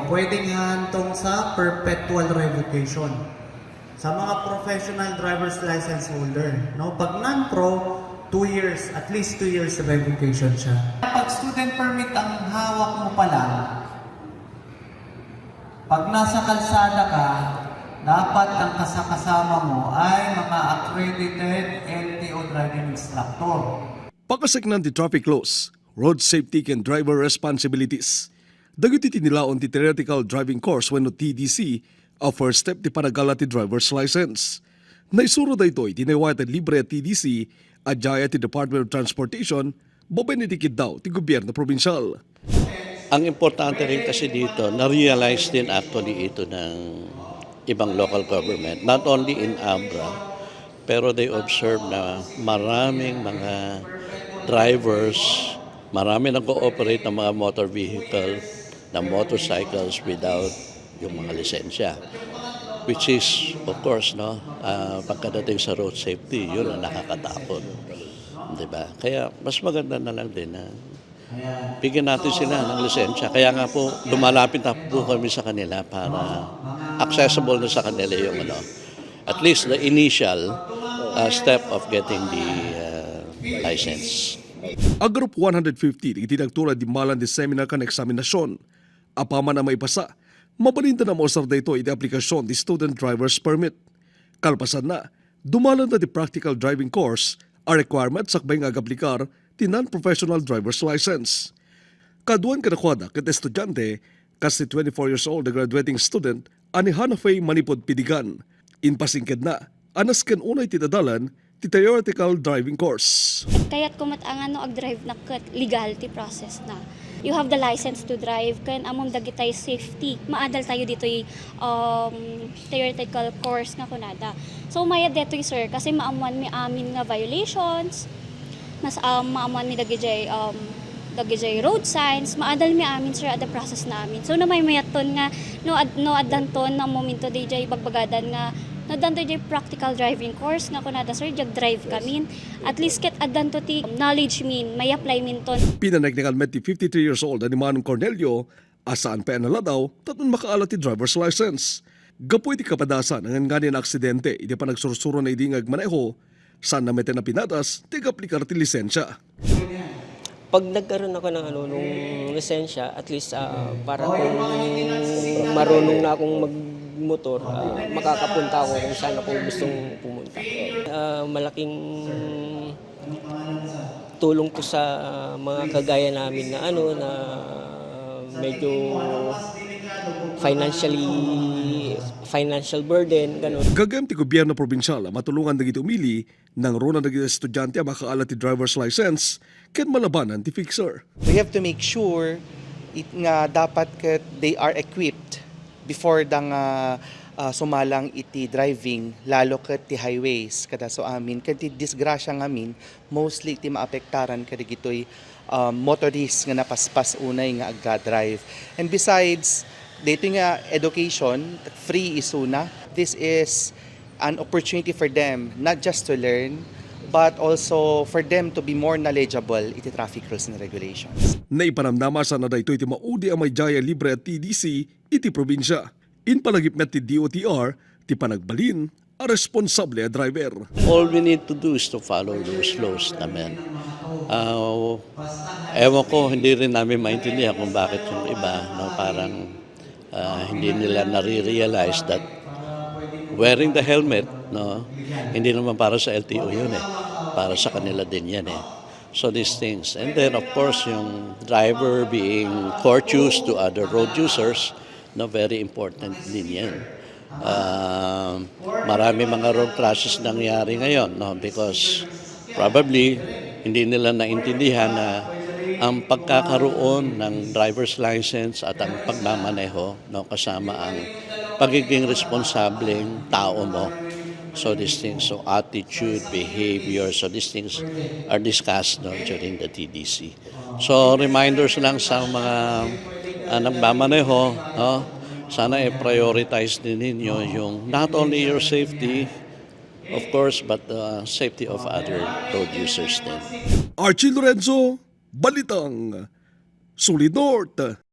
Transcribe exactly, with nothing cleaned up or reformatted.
Pwede nga hantong sa perpetual revocation. Sa mga professional driver's license holder, no? Pag non-pro, two years, at least two years revocation siya. Pag student permit ang hawak mo pa lang, pag nasa kalsada ka, dapat ang kasakasama mo ay mga accredited L T O driving instructor. Pakaseknan ti traffic laws, road safety ken driver responsibilities. Dagiti tinilaon ti theoretical driving course wenno T D C a first step ti panagala ti driver's license. Naisuro daytoy ti nayawaten libre a T D C a diay ti Department of Transportation babaen iti kiddaw ti gobyerno probinsial. Ang importante rin kasi dito, na-realize din actually ito ng ibang local government, not only in Abra, pero they observe na maraming mga drivers, marami nag-ooperate ng mga motor vehicle, ng motorcycles without yung mga lisensya. Which is, of course, no, ah, pagkadating sa road safety, yun ang nakakatakot. Di ba? Kaya mas maganda na lang din na bigyan natin sila ng lisensya. Kaya nga po, lumalapit na po kami sa kanila para accessible na sa kanila yung ano, at least the initial uh, step of getting the uh, license. A Group one hundred fifty dagiti nagtulad di malan di seminar ken eksaminasion. Apaman a maipasa, mabalinda a mausar daytoy iti aplikasion ti Student Driver's Permit. Kalpasanna, dumalanda ti practical driving course a requirement sakbay nga agaplikar ti non-professional driver's license. Kaduan kadakuada ket estudiante, kas ti twenty-four years old a graduating student a ni Hannah Faye manipud Piddigan. Impasingkedna a nasken unay ti dadalan ti theoretical driving course. Kayatko met a nga no agdrive na ket legal ti process na. You have the license to drive ken ammom dagitay safety. Maadal tayo ditoy, um, theoretical course nga kunada. So, mayat detoy, sir, kasi maammuan mi amin nga violations, mas, um, maammuan mi dagijay, um, dagijay road signs, maadal mi amin, sir, at the process na amin. So, namaymayatton nga, no, ad-, no, addanton na momento dijay bagbagadan nga, no, addanto dijay practical driving course nga kunada, sir, jag drive kamin. At least ket addanto ti knowledge min, may apply min ton. Pinaneknekan met ti fifty-three years old a ni Manong Cornelio a saan pay a naladaw tapno makaala ti driver's license. Gapu iti kapadasan a ngan-nganin a aksidente iti panagsursurona idi nga agmaneho, saanna met a pinadas ti agaplikar ti lisensia. Pag nagkaroon ako ng ano, nung lisensya, at least, ah, para kung marunong na akong magmotor, ah, makakapunta ako kung saan ako gustong pumunta. Ah, malaking tulong to sa mga kagaya namin na ano, na medyo financially, financial burden, ganun. Gagayyem ti gobyerno probinsial a matulongan dagiti umili, nangruna dagiti estudiante a makaala ti driver's license, ken malabanan ti fixer. We have to make sure it, nga dapat ket they are equipped before da nga, ah, sumalang iti driving, lalo ket ti highways, kada so amin. Ket ti disgrasya ngamin, mostly ti maapektaran kadagitoy, um, motorist nga napaspas unay nga agdadrive. And besides, dito nga education, free isuna. This is an opportunity for them not just to learn, but also for them to be more knowledgeable iti traffic rules and regulations. Naipanamnama sana daytoy ti maudi a maydiay a libre a T D C iti probinsia. Impalagip met ti D O T R ti panagbalin a responsable a driver. All we need to do is to follow those laws naman. Ah, ewan ko, hindi rin namin maintindihan kung bakit yung iba, no, parang, ah, hindi nila nare-realize that wearing the helmet, no, hindi naman para sa L T O yun eh. Para sa kanila din yan eh. So these things. And then of course, yung driver being courteous to other road users, no, very important din yan. Ah, marami mga road crashes nangyari ngayon, no, because probably hindi nila naintindihan na ang pagkakaroon ng driver's license at ang pagmamaneho, no, kasama ang pagiging responsableng tao mo. So these things, so attitude, behavior, so these things are discussed, no, during the T D C. So, reminders lang sa mga, ah, nagmamaneho, no? Sana i-prioritize din ninyo yung not only your safety, of course, but the safety of other road users din. Archie Lorenzo, Balitang Solid North.